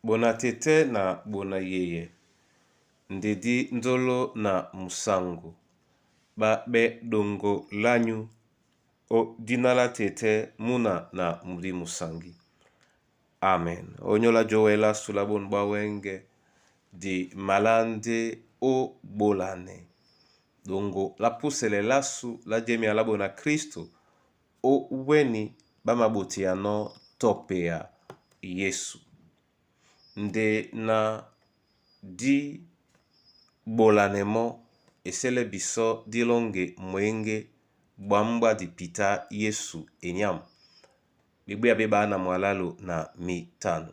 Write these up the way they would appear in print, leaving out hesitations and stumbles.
Bona tɛ́tɛ́ na bona yeyɛ nde dí ndolo na musango ɓá ɓɛ́ ɗoŋgo lányu ó dina lá tɛ́tɛ́ múna na Mudimu Sangi. Amen. Onyola jowe lasu la bonu bwa wenge di malande o bolane. Dongo la pusele lasu la jemea la bona Kristo o weni ba maboteyanɔ tɔpeya Yesu. Nde na di bolane mɔ́ esɛlɛ bisɔ di lɔŋge mwěŋgé bwǎm̀ bwa dipitá Yesu enyám. Bebwéya be ɓána mwalalu na mitanu.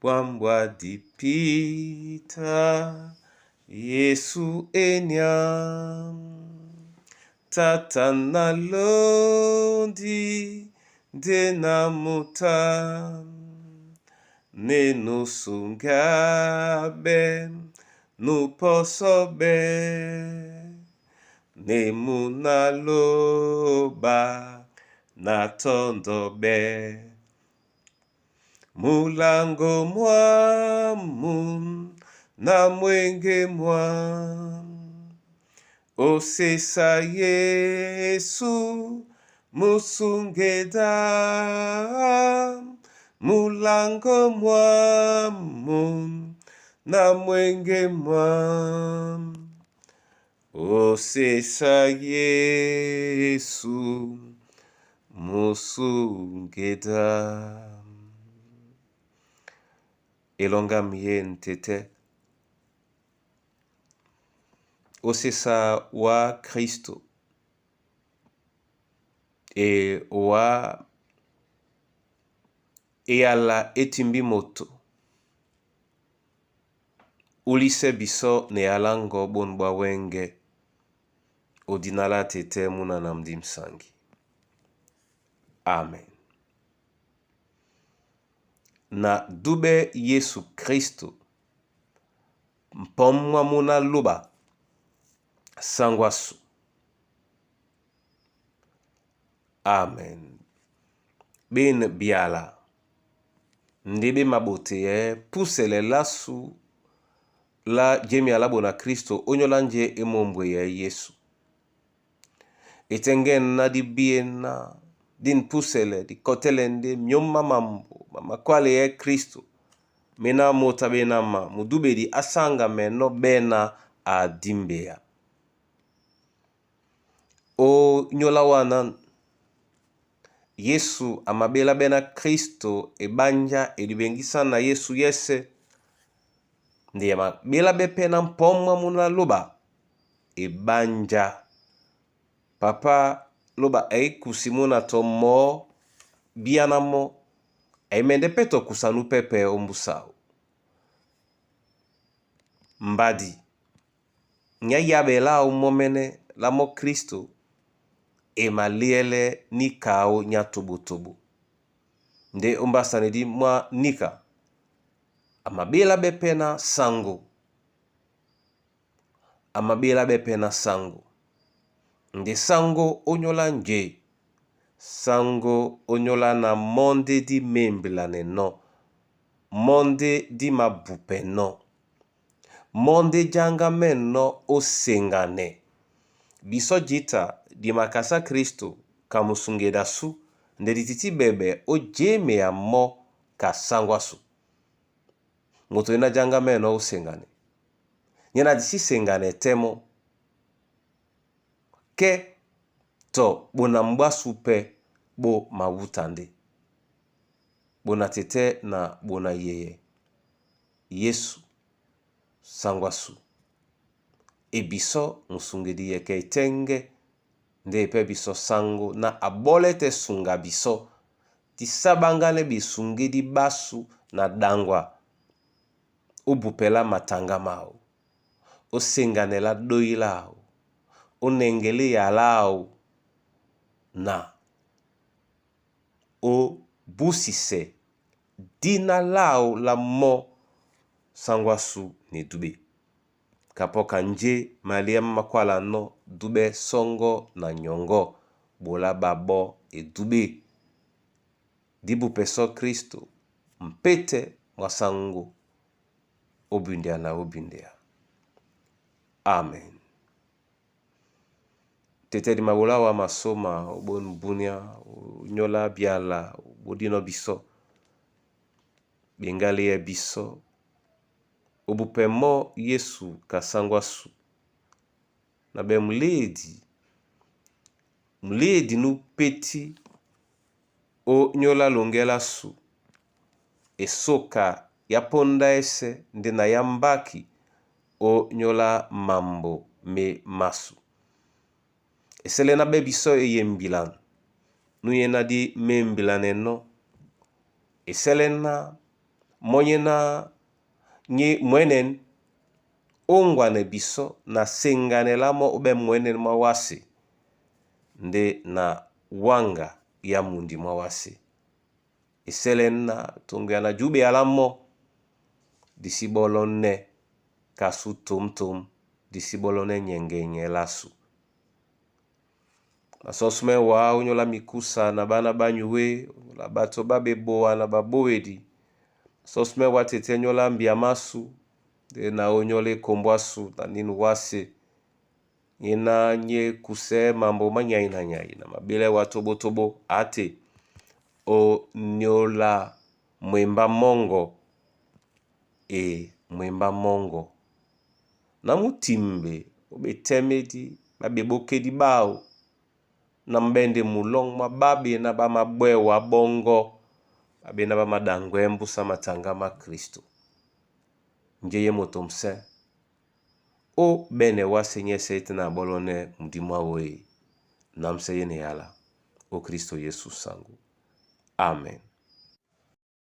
Bwǎm̀ bwa dipita Yesu enyám. Tata na londi nde na muta ne nusunga be nuposo be ne muna loba na tondo be mulango mwamu na mwenge mwamu osesa Yesu musungeda mulango mwamu na mwenge mwamu osesa Yesu musungeda. Elonga miye ntete osesa wa Kristo e wa eyala etimbi moto ulise biso na eyalango bonu bwa wenge odinala tete muna na mdimsangi. Amen. Na dube Yesu Kristo mpɔmwa muna luba sangwasu. Amen. Ben biala ndebe mabote ye pusele lasu la jemi alabo na Kristo onyola nje emombwe ya Yesu. Etenge na di biena din pusele di kotele nde myoma mambo mamakwale ya Kristo mena mota bena ma mudubedi asanga meno bena adimbeya. O nyola wana Yesu amabela bena Kristo ebanja edibengisa na Yesu yese nde amabela be na mpomwa muna loba ebanja papa loba aikusi muna to mo biana mo aimende pe to kusanu pepe ombusao mbadi nya yabela momene la mo Kristo emaliele nikao nya tobotobo nde ombasani di mwa nika amabela bepe na sango amabela bepe na sango nde sango onyola nje sango onyola na monde di membilane no monde di mabupe no monde janga meno osengane biso jita di makasa Kristo kamusungeda su nde dititi bebe ojeme ya mo kasangwasu moto ina janga meno osengane nyana disi sengane temo ke to bona mgbasu pe bo mawuta nde bona tete na bona yeye Yesu sangwasu ebiso musungedi yeke etenge nde epe biso sango na abole te sunga biso tisabangane bisungedi basu na dangwa obupela matanga mao osenganela doilao onengele yalao na obusise dina lao la mo sangwasu ne dube kapoka nje malia makwala no dube songo na nyongo bola babo edube dibu peso Kristo mpete mwa saŋgó óbundea na óbundea. Amen. Tete di mabola wa masoma obon bunia onyola biala bodino biso bengali ya biso obupe mo Yesu kasangwa su na be muledi muledi nupeti onyola longela su esoka ya ponda ese nde na yambaki onyola mambo me masu. Esele na be biso eyembilan nuyena di membilan eno esele na monye na nye mwenen ongwane biso na senganela mo obe mwenen mwa wase nde na wanga ya mundi mwa wase esele na tongo ya na jube ala mo disibolo ne kasu tom disibolo ne nyenge lasu. Masosme wa onyola mikusa na bana banyuwe onyola bato babeboa na babowedi. Sosme wa tete nyola mbia masu de na onyola ekombwasu na ninu wase yena nye kuse mambo manyai na nyai na mabele wa tobotobo ate onyola mwemba mongo e mwemba mongo na mutimbe obetemedi babebokedi bao na mbende mulong mwa babe na bamabwewa bongo babe na bamadangwe mbusa matanga ma Kristo nje ye moto mse o bene wa senye se ete na bolone mudimwa oe namse ye ne yala o Kristo Yesu sangu. Amen.